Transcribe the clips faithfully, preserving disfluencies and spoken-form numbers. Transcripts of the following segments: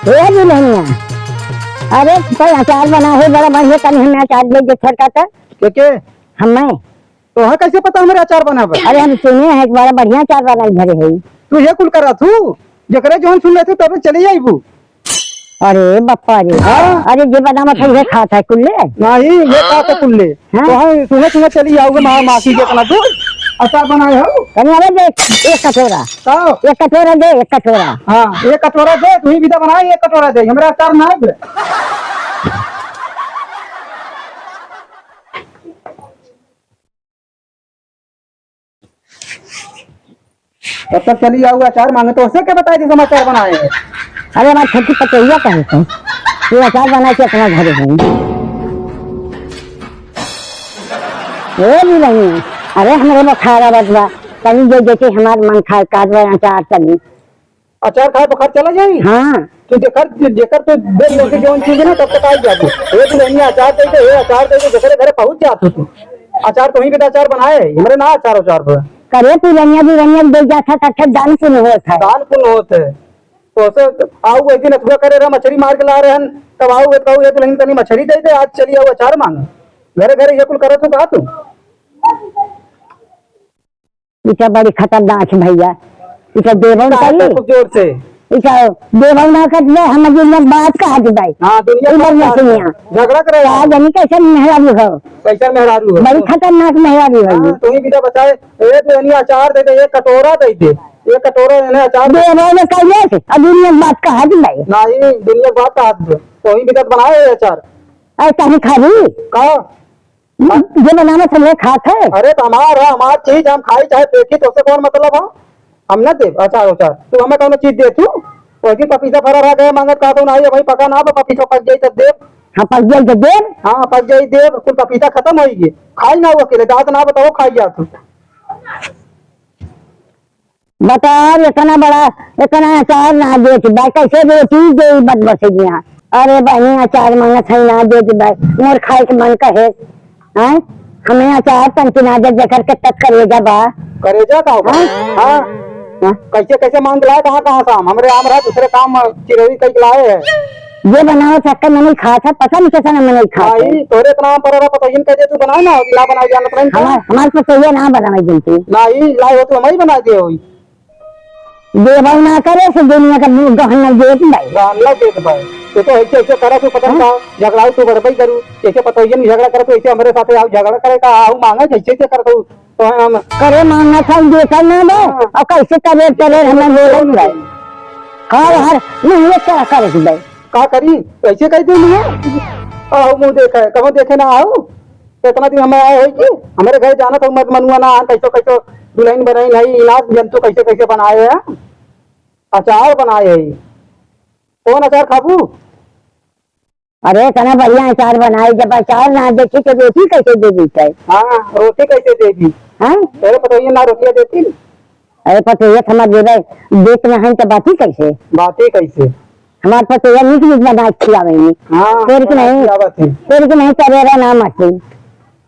ए दुल्हनिया, अरे, कोई अचार बना है, बड़ा बढ़िया, तनी हमें अचार दे दे, छोटका सा। के, के? हमें। तोहे कैसे पता हमरे अचार बना बा? अरे, हम सुने हैं, एक बड़ा बढ़िया अचार बना घरे है। तू ये कुल करा थू, जकरे जौन सुन लेथू, तबे चली जाइबू। अरे बप्पा रे। हाँ? अरे, जे बनावत है, उहे खात है कुल्ले? नहीं, ये खात है कुल्ले। हाँ? तो हम सुने, सुने चली आओगे, माँ, माँ की जितना तू अचार बनाए हो। तनी अबे दे, एक कटोरा। का? एक कटोरा दे, एक कटोरा। हाँ, एक कटोरा दे, तू ही विदा बनाए, एक कटोरा दे, हमरा अचार ना है। तब तक चली आओ अचार मांगे, तो उसे क्या बताए, जैसे हम अचार बनाए हैं? अरे, हमारे छोटी पतोहिया कहे थे, ये अचार बना के अपना घर है। ये भी नहीं है। अरे, हमरे बुखार आवत बा, तनी दे देते, हमार मन खा, काट बा अचार तनी। अचार खाए बुखार चला जाई? हाँ। तो जेकर, जेकर तो देख लेके जौन चीज ना, तब तक आई जाबू। ए दुल्हनिया, अचार दे दे, ए अचार दे दे, जेकरे घरे पहुँच जात हो तू। अचार तो वहीं पे तो अचार बनाए है, हमरे ना अचार उचार पर। करे पुरनिया दुल्हनिया दे जात है, तब तक दान पुण्य होत है। दान पुण्य होत है। तो उसे आओ, एक दिन अथुआ करे रहा, मछली मार के ला रहे हन, तब आओ, कहू, "ए दुल्हन, तनी मछली दे दे, आज चली आओ अचार मांगे।" घरे घरे ये कुल करत हो का तू? इटा बड़ी खतरनाक है भैया, इटा देवौ ना काहे करी। तो खूब जोर से? इटा देवौ ना कर दे, हम दुनिया के बात कहा दे भाई। हाँ, दुनिया के इधर बात मत कहा। सुनिया। झगड़ा करे का हो। जानी कैसे मेहरारू हो। कैसे मेहरारू हो? बड़ी खतरनाक मेहरारू हो हाँ, ये। तू ही बिदा बताए, ए दुल्हनिया अचार दे दे, एक कटोरा दे दे, एक कटोरा इन्हें अचार दे। देवौ ना करिए से, अब दुनिया के बात कहा दे भाई। नहीं, दुनिया के बात कहा दे। तू ही बिदा बनाए ये अचार। ऐसा नहीं खा रही। का? जे बनावत है, उहे खात है। अरे, तो हमार है, हमार चीज हम खाई चाहे फेंकी, तो उससे कौन मतलब है? हम ना देब अचार उचार। तू हमें कौनो चीज दे तू? वही दिन पपीता फरा रहा गए मांगत, कहा तो ना, ये भाई पका ना, तो पपीता पक जाई तब देब। हाँ, पक जाई तो देब। हाँ, पक जाई देब, कुल पपीता खत्म होई गए। खाई ना वो अकेले, दांत ना बताओ, खाई जा तू। बताओ, इतना बड़ा, इतना अचार ना देत बा, कैसे रोटी देई बदबस यहाँ? अरे बहिनी, अचार मांगत है, ना देत बा, मोर खाए के मन कहे, हैं? हमें अचार तन की ना दे, जेकर के तक करेजा बा। करेजा का होगा? हाँ? हाँ। हाँ? कैसे, कैसे मांग लाए, कहाँ, कहाँ से हम? हमरे आम रहा, दूसरे काम चिरौरी कई लाए है। जे बनावे सक्कर मनई खात है, पता नहीं कैसे ना मनई खात है। नहीं, तोरे इतना आम पर रहा, पता ही नहीं कैसे तू बनाए ना, ना बनाए जानत नहीं। हमार, हमार पतोहिया ना बनावे जनती। नहीं, लाए हो तो हम ही बना दिए होई। देबौ ना करे से दुनिया का मुंह गहन न देत भाई। गहन न देत भाई। तू तो ऐसे, ऐसे करा तू पता नहीं हाँ? का झगड़ाऊ तू बढ़बई करू। ऐसे पतोहियन झगड़ा करत हो, ऐसे हमरे साथे आओ झगड़ा करे का, आओ मांगे, ऐसे, ऐसे करत हो। तो हम करे मांगत है, देता ना बा। हाँ। और कैसे करे, करे हमें बोले ही भाई। हाँ यार, नहीं ये क्या करे भाई? का करी? ऐसे कह दे लिए। आओ मुंह देखे, कहो देखे ना आओ। तो इतना दिन हमें आए होई कि हमरे घर जाना तो मत मनुआ ना आन, कैसो, कैसो दुल्हन बनई नहीं, इनाज जंतु कैसे, कैसे बनाए हैं। अचार बनाए है। कौन अचार खाबू? अरे, इतना बढ़िया अचार बनाए, जब अचार ना देखी तो रोटी कैसे दे देते? हाँ, रोटी कैसे दे दी? हाँ? तेरे पतोहिए ना रोटियां देती? अरे, पतोहिए तो हमार देवे, देत ना है तो बाती कैसे? बाती कैसे? हमार पतोहिया नीक नीक बना के खियावे नी। हाँ, तेरे की बना नहीं, खियावत है। तेरे की नहीं, तेरे रहा ना मछली।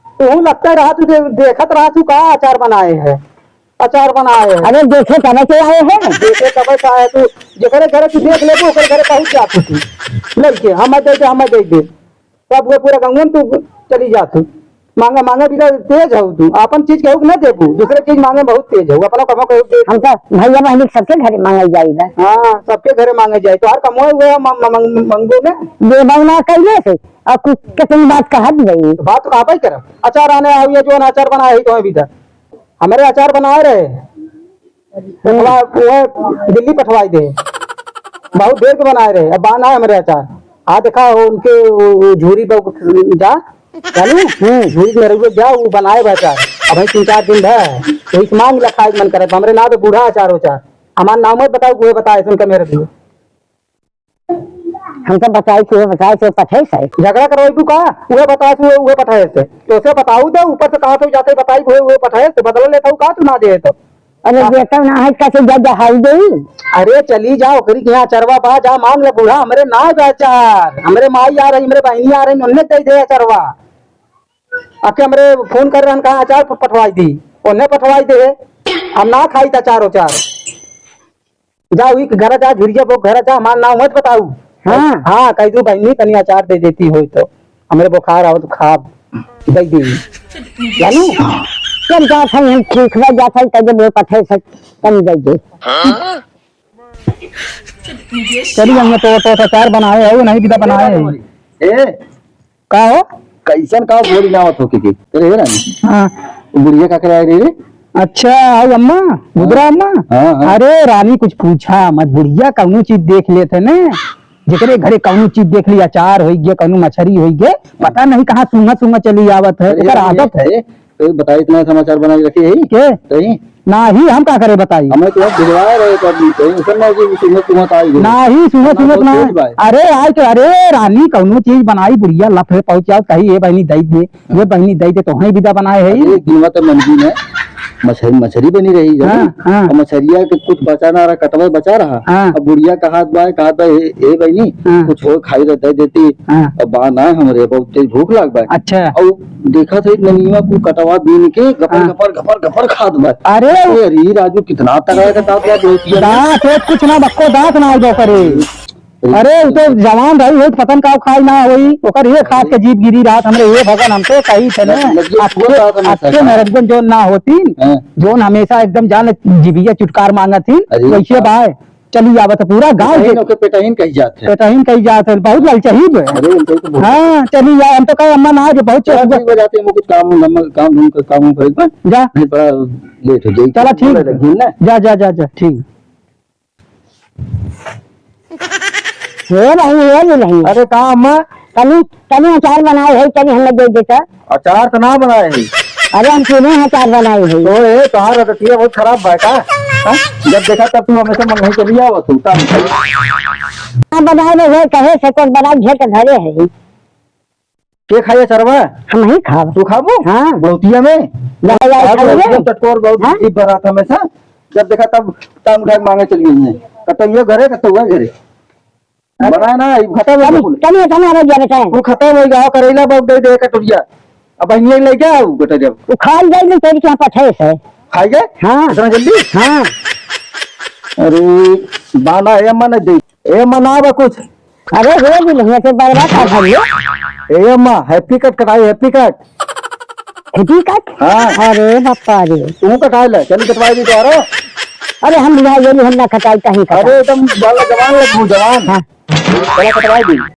तू लगता रहा, तू दे-, देखत रहा, तू का अचार बनाए है? अचार बनाए है। अरे देखे तबे से आए हैं। देखे तबे से आए तू, जेकरे घरे तू देख लेबू, ओकरे घरे पहुँच जात तू। लइके, "हमें दे दे, हमें दे दे।" तब वो पूरा गाँव में तू चली जात तू। मांगे, मांगे भी तो तेज हो तू। आपन चीज केहू के ना देबू, दूसरे चीज मांगे बहुत तेज हो। अपना कमो केहू दे हम तो भैया बहनी सबके घरे मांगे जाइला। हाँ, सबके घरे मांगे जाए। तो हर कमोए हुए हम, हम, हम, मंगू में। देबौ ना कैले से, और कुछ कितनी बात कहत गई। तो बात तो कहबे करब। अचार आने आओ, ये जो अचार बनाए है, तो भी था। हमरे अचार बनाए रहे, पठवा, वो दिल्ली पठवाई दे, बहुत देर के बनाए रहे, अब बा ना हमरे अचार। आ देखा, वो उनके, वो, वो झूरी पे जा, जानू? हम्म। झूरी में रहुए जा, वो बनाए बा अचार। अब तीन चार दिन भा, वही से मांग ला, खाए के मन करे, हमरे ना तो बूढ़ा अचार उचार। हमार नाम मत बताओ, वो बताए, सुन के मेरे दिए। हम तो बताई कि वो बताए तो पठे से। झगड़ा करवाई तू का? उहे बताए तू, उहे पठे से। तो उसे बताऊ दे, ऊपर से कहा तो जाते बताई, उहे, उहे पठे से, बदला लेता हूँ का तू ना दे तो? अरे हाँ। देता ना है, कैसे जा, जा हाल दे। अरे चली जा, ओकरी के यहाँ अचरवा बा, जा मांग ले बूढ़ा, हमरे ना बा अचार, हमरे माई आ रही, हमरे बहनी आ रही, उन्हें दे दे अचरवा। आके हमरे फोन कर रहन, कहा अचार प-, पठवाई दी, उन्हें पठवाई दे, हम ना खाई त अचार उचार। जा, वही के घरा जा, झुरिया बो घरा जा, हमार नाम मत बताऊ। हाँ। हाँ, कहि दू बहिनी, तनी अचार दे देती होई तो। हमरे बुखार आवत, खाब, दे दी। जानू? जब जात है, हम खींचवा जात है, तब जब वो पठे से, तनी दे दे। चली जाएंगे तो, तो अचार बनाए हो, नहीं बिदा बनाए हो। ए, का हो? कैसन का बोली ना आवत हो के, के? अरे हे रानी। हाँ। बुढ़िया का करे आई रही रे? अच्छा, आओ अम्मा, बुधरा अम्मा। हाँ, हाँ। अरे रानी, कुछ पूछा मत, बुढ़िया कौनो चीज देख लेत है ने, जेकरे घरे कौनो चीज देख ली, अचार होई गया, कौनो मछरी होई गया, पता नहीं कहाँ सूंघा सूंघा चली आवत है, अरे, ओकर अरे, आदत है। अरे, कोई बताई इतना समाचार बना के रखी है? के? कहीं? नाही, हम का करे बताई? हमें तो अब भिजवाए रहे तो अभी कहीं ऐसा ना हो कि सुबह सुबह तो आई गई। नाही, सुबह ना, सुबह बहुत ना। तेज भाई। अरे, आज तो, अरे, रानी कौनो चीज बनाई, बुढ़िया लफड़े पहुंच जाओ, कही, "ए बहिनी, दई दे, ए बहिनी, दई दे, तोहई बिदा बनाए है।" अरे, एक दिन तो मंडी में मछरी, मछरी बनी रही है। हाँ, हाँ। और मछरिया के कुछ बचा ना रहा, कटवा बचा रहा। हाँ। अब बुढ़िया कहत बा, कहत बा, "ए, ए बहिनी, हाँ। कुछ हो खाई रह दे देती।" हाँ। अब बा ना हमरे, बहुत तेज भूख लाग बा। अच्छा। और देखा था, ननिया को कटवा बीन के गपर, हाँ। गपर, गपर, गपर खात बा। अरे। अरे, अरे, राजू, कितना तगड़ा का दांत बा, बहुत ही दांत, एक कुछ ना, बक्को दांत ना आइबो करे। अरे, उ तो जवान रही होई, पतन का खाई ना होई, ओकर ये खात के जीभ गिरी रहत, हमरे ये भगवान हमसे कही थे ना, लग-, लगिए अक्के, छुआ दांत हमेशा अक्के का। मेहरगन जोन ना होती, हाँ। जोन हमेशा एकदम जान जिभिया चुटकार मांगत थी, अरे वैसे बाप। बाय। चली आवत है पूरा गाँव पेटहीन के। ओके पेटहीन कही जात है। पेटहीन कही जात है, बहुत ललचही बे। अरे, उनको तो बहुत हाँ, चली जा, हम तो कहे अम्मा ना आज बहुत चला, चोख बा। ठीक बा, जाते हैं, वो कुछ काम, हम काम, हम काम, काम करेगा। जा। नहीं, बड़ा लेट हो जाई। चला, ठीक। बोले लगी ना। जा, जा, जा, जा, ठीक। हे नहीं, हे भी नहीं। अरे, का अम्मा? तनी, तनी अचार बनाए है, तनी हमें दे देता। अचार तो ना बनाए है। अरे, हम सुने हैं अचार बनाए है। तो ए, तोहार आदतिया बहुत खराब बा का? हाँ? जब देखा तब तू हमेशा मंगही चली आवत तू, तब। ना बनाए में है, कहे से कुछ बनाए, घेर के धरे है। के खाई अचरवा? हम ही खाब। तू खाबू? हाँ। बहुतिया में? जा, जा, आज खाइए। बहुतिया चटकोर बहुत हाँ? जीभ भरात हमेशा। जब देखा तब टांग उठा के मांगे चली गई है। कतौ ये घरे, कतौ वो घरे। अरे। बना ना, ई खत्म हो चलिए, गया। चलिए, चलिए, हमें जाने का है। वो खत्म हो गया, करेला बहुत दे दे कटोरिया। अब बहिनिया लेके आओ कटोरिया। वो खाई जाए नहीं, तेरी क्या पठे से। खाई गए? हाँ। इतना जल्दी? हाँ। अरे, बाना है, अम्मा ने दे। ए, अम्मा ना बा कुछ। अरे, हो भी नहीं है, तो बर्बाद कर दिए। ए, अम्मा, happy cut कटाई, happy cut। Happy cut? हाँ। अरे, बापा रे। तू कटाई ले, चल कटवाई दी तो, अरे। अरे, हम बुढ़ा, ये नहीं, हम ना कटाई, कहीं कटाई। अरे, एकदम बाला जवान लग, जवान। हाँ। चला कटवाई दी।